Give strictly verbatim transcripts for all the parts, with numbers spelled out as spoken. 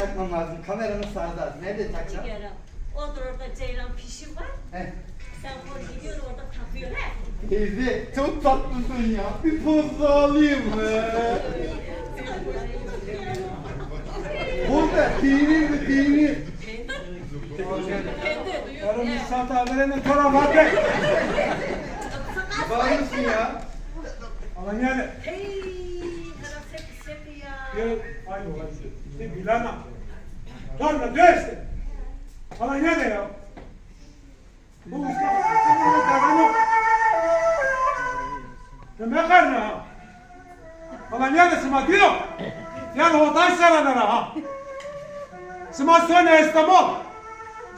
Yapmam lazım. Kameranın sağda. Nerede takacağım? Nigara. Odur orada ceylan pişi var. Heh. Sen koy gidiyor orada takıyor. He. Teyze, çok tatlısın ya. Bir poz da alayım mı? Burada peynir mi peynir? Yarın bir saat haberine taraf hadi. Var mısın ya? Alan yani. Hey, herhalde. Yo, ay, ay, ti bilana. Torna döste. Ala ne de ya? Bu usta, bu tagano. Te me karna ha. Ala ne de sima diyor. Yani o taş sarana ha. Sima sona İstanbul.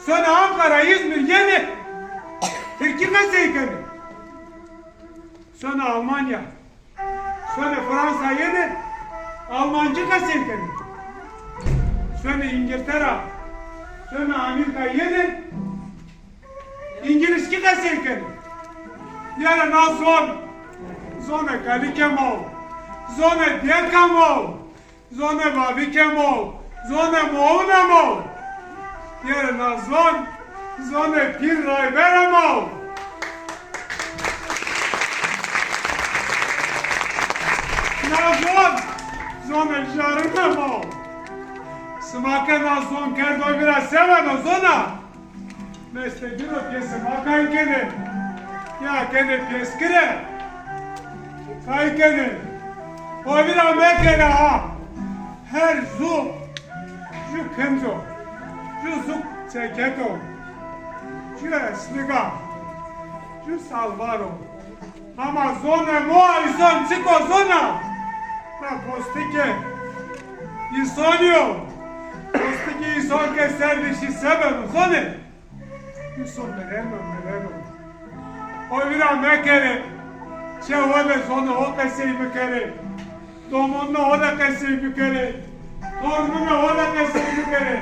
Sona Ankara, İzmir, yeni. Türkiye nasıl yıkanır? Sona Almanya. Sona Fransa yenê, Almancî qesey kenê. Sona Îngiltera, sona Amerîka yenê, Îngilizkî qesey kenê. Yere na zon, zonê kalikê ma o, zonê dêka ma o. Zonê babîkê ma o, zonê moûnê ma o. Yere na zon, zonê pîr rayberê ma o. Na zon, zonê jarunê ma o. Sima ke na zon kerdo vîra se beno zona? Mestegîno pêsê ma kay kenê. Ya kenê pêskire. Kay kenê. O vîra mekerê ha. Her zu ju kinc o. Ju zu çeket o. Ju eslig a. Ju salvar o. Hama zonê ma îson çik o zona? Na postikê îsonî yo. Postikê îson ke ser de şî se beno zonê? Îson mireno, mireno. O vîra mekerê. Çê ho de zonê ho qesey bikerê. Domonunê ho de qesey bikerê. Tornunê ho de qesey bikerê.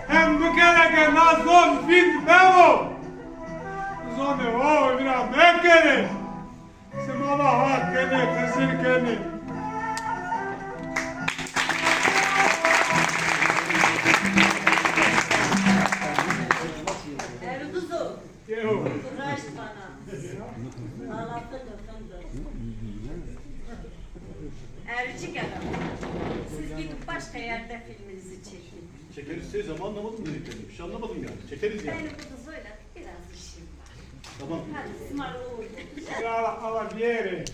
Hem bikerê ke na zon vînd bewo. Zonê ho vîra mekerê. Sima va ha kenê, qesey kenê. Erduzo. Yew. Raşt bana. Ağlatın da fındır. Ercik adam. Siz gidip başka yerde filminizi çekin. Çekeriz. Siz ama anlamadım dediklerini. Bir şey anlamadım yani. Çekeriz yani. Benim bu kızıyla biraz işim var. Tamam. Hadi, ısmarla uğurlu. Ya Allah, Allah, bir yere.